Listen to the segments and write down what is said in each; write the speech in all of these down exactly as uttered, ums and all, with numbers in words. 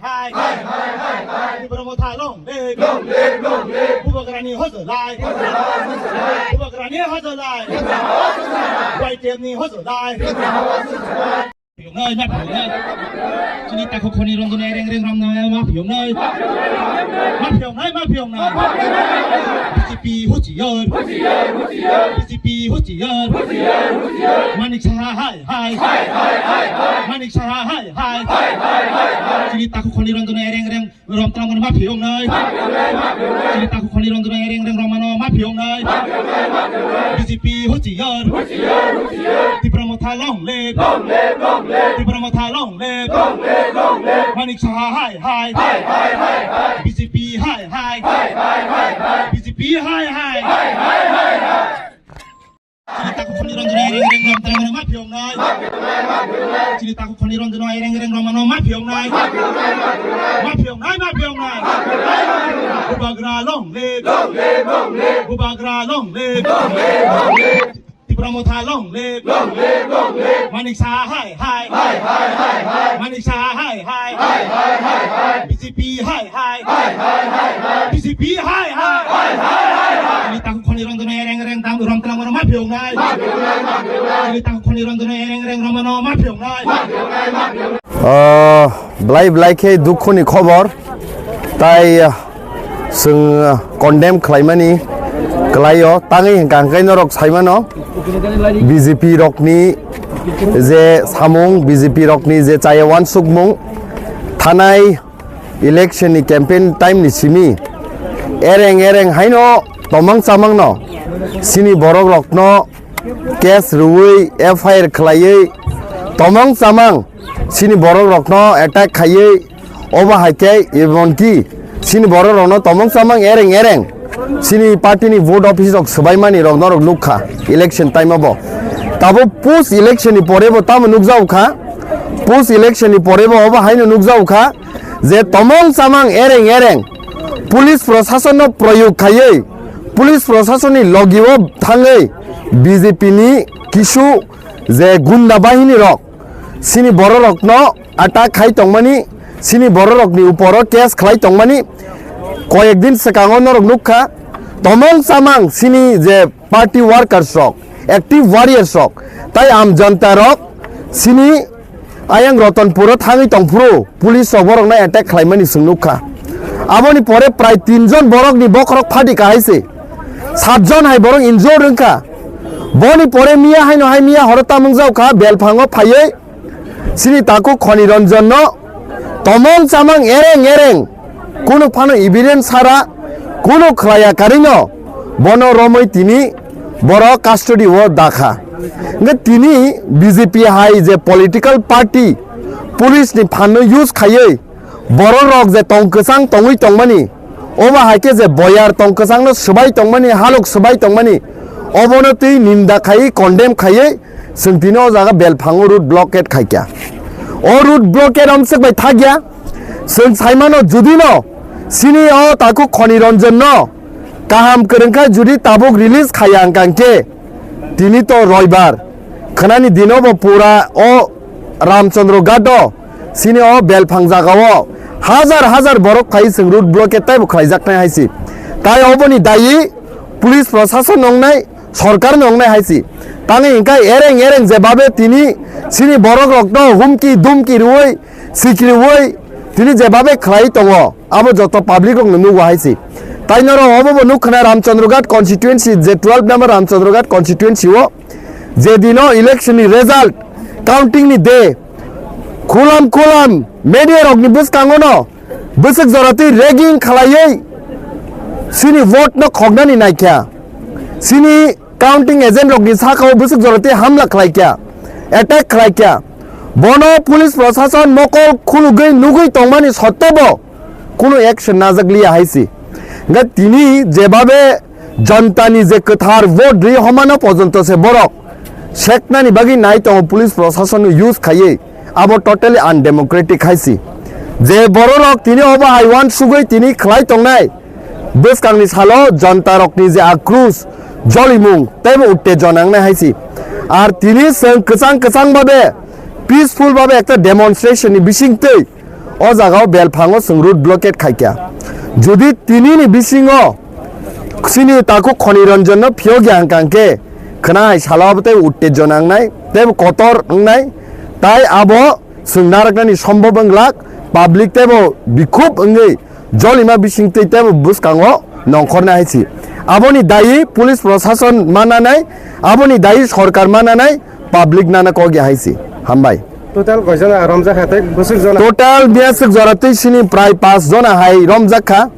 Hai, hai, hai, hai, hai. Tipra Motha long live. Long live, long live. Bubagrani hojolai. Bubagrani hojolai. Tipra Motha hojolai. Y T F ni hojolai. Tipra Motha hojolai. Phiyoknai, ma phiyoknai. Chini takhuk Khani Ranjan Ereng Ereng romno ma phiyoknai. Ma phiyoknai, ma phiyoknai. B J P huchiyar. B J P huchiyar. Manik Saha hai hai. Manik Saha hai hai. Chini takhuk Khani Ranjan Ereng Ereng romtwlangmano ma phiyoknai. Chini takhuk Khani Ranjan Ereng Ereng romano ma phiyoknai. B J P huchiyar. Tipra Motha long live. Tipra Motha long live. Manik Saha hai hai. B J P hai hai. B J P hai hai. Chini takhuk Khani Ranjan Ereng Ereng romtwlangmano ma phiyoknai. Chini takhuk Khani Ranjan Ereng Ereng romano ma phiyoknai. Ma phiyoknai, ma phiyoknai. Bubagra long live. Bubagra long live. Tipra Motha long live. Manik Saha hai hai. Manik Saha hai hai. B J P hai hai. B J P hai hai. Chini takhuk Khani Ranjan Ereng Ereng romtwlangmano ma phiyoknai. Chini takhuk Khani Ranjan Ereng Ereng romano ma phiyoknai. Ah, belai belai khe dukhuni khobor. Tai, ah, chwng, ah, condemn khlaimani kwlaio. Tangwi hwnkha hwnkhe norok saimano B J P rokni je samung, B J P rokni je chaya uansukmung, thanai election ni campaign time ni simi ereng ereng haino tomang chamang no chini borok rokno case rwui F I R khlaiwi tomang chamang chini borok rokno attack khaiwi obo hai khe emonki chini borok rokno tomang chamang ereng ereng chini party ni vote office rok swbaimani rok norok nukha election time o bo. Tabuk post election ni pore bo tamo nukjago kha, post election ni pore bo obo haino nukjago kha je tomang chamang ereng ereng police prosason no proyog khaiwi police prosason ni logi o thangwi B J P ni kisu je gunda bahini rok chini borok rokno attack khai tongmani, chini borok rokni uporo case khlai tongmani. Koyek din swkango norok nukha, tomang chamang chini je party workers rok, active warriors rok, tai am janta rok chini ayang Ratanpuro thangwi tongphuru police rok borokno attack khlaimani chwng nukha. Aboni pore prai tin jon borokni bokhorok phadi kahai se, sat jon hai borok injured wngkha. Boni pore miya haino hai miya horo tamung jaukha, belphango phaiwi chini takhuk Khani Ranjan no tomong chamang ereng ereng, kunu phano evidence sara, kunu khlaiya karino bono romwi tini borok custody o dakha. Hwnkhe tini B J P hai je political party police ni phan no use khaiwi borok rok je tong kwchang tongwi tongmani, obo hai khe je boyar tong kwchang no swbai tongmani, halok swbai tongmani, obono twi ninda khaiwi condemn khaiwi chwng tini o jaga belphango road blockade khaikha. O road blockade amswk bai thakya, chwng saimano judino chini o takhuk Khani Ranjan no kaham kwrwngkha judi tabuk release khaiya hwnkha hwnkhe tini to roibar, khwnani dino bo pura o Ramchandra Ghat o chini o belphang jaga o hajar hajar borok phai chwng road blockade taibo khlaijaknai hai se. Tai oboni dayi police prosason wngnai, sorkar no wngnai hai se. Tangwi hwnkhe ereng ereng jebabe tini chini borok rokno humki dumki rwui sikriui tini jebabe khlai tongo, abo joto public rokno nugo hai se. Tai norok obo bo nukha na Ramchandra Ghat constituency, je twelve number Ramchandra Ghat constituency o je dino election ni result counting ni day, khulam khulam media rokni bwskango no bwswk jora twi ragging khlaiwi chini vote no khoknani naikha. Chini counting agent rokni sakao bwswk jora twi hamla khlaikha, attack khlaikha. Bono police prosason mokol khulugwi nugwi tongmani sottebo kunu action najak liya hai se. Hwnkhe tini jebabe jonta ni je kwthar vote ri homano pojonto se borok seknani bagwi nai tongo police prosason no use khaiwi, abo totally undemocratic hai se. Je borok rok tini obo hai uansugwi tini khlai tongnai, bwskangni salo jonta rokni je akrus, jolimung teibo uttejona wngnai hai se. Ar tini chwng kwchang kwchang babe, peaceful babe ekta demonstration ni bisingtwi o jaga o belphango chwng road blockade khaikha. Jodi tini ni bisingo chini takhuk Khoni Ranjan no phiyokya hwnkha hwnkhe khwna hai salo abo tei uttejona wngnai, tei kotor wngnai, tai abo chwng narwknani sombhob wnglak, public teibo bikhub wngwi jolima bisingtwi teibo bwskango nongkhornai hai si. Aboni dayi police prosason mananai, aboni dayi sorkar mananai, public nana kok ya hai si. Hambai. Total koi jona romjak kha tei bwswk jona? Total biyaswk jora twi sini prai pas jona hai romjak kha.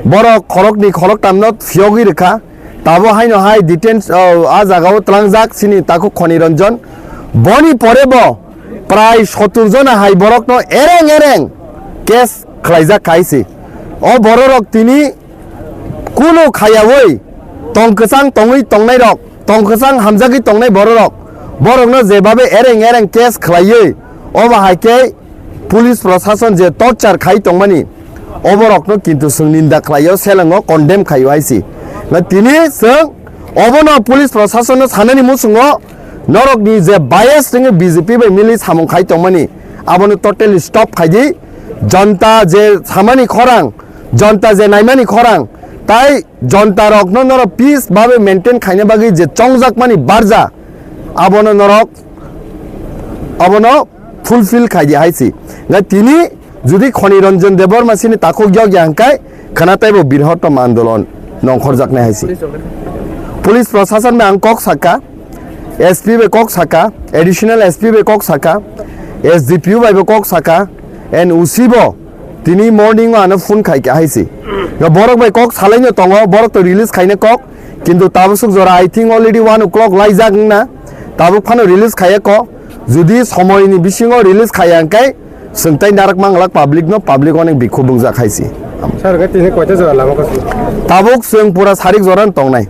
Borok khorokni khoroktamno phiyogwi rwkha. Tabo haino hai detain, o, a jagao tlangjak chini takhuk Khoni Ranjan. Boni pore bo prai sotur jona hai borokno ereng ereng case khlaijak khai si. O bororok tini kunu khayawi tong kwchang tongwi tongnairok, tong kwchang hamjagwi tongnai bororok, borokno jebabe ereng ereng case khlaiwi, obo hai khe police prosason je torture khai tongmani, oborokno kintu chwng ninda khlaio, selengo condemn khaio hai si. Na tini chwng obono police prosasonno sanani muchungo norokni je bias tengwi B J P bai mili samung khai tongmani, abono totally stop khai di. Jonta je samani khorang, jonta je naimani khorang, tai jonta rokno norok peace babe maintain khaina bagwi je chongjakmani barja, abono norok abono fulfill khai di hai si. Ngai tini jodi Khoni Ranjan Debbarma sini takhuk yokya hwnkhe khwna teibo birhottom andolon nongkhorjaknai hai si. Police prosason bai ang kok saka, S P bai kok saka, additional S P bai kok saka, S D P O bai bo kok saka, and O C bo tini morning o ano phone khai kha hai si. Borok bai kok salaino tongo, borok to release khaina kok, kintu tabuk suk jora, I think already one o'clock laijak wngna, tabuk phano release khaiya kok. Jodi somoini bisingo release khaiya hwnkhe chwng tai narak manglak public no, public onek bikhuk bungjak hai si. Sir, hwnkhe tini koita jora lama kosong? Tabuk chwng pura sarik jora tongnai.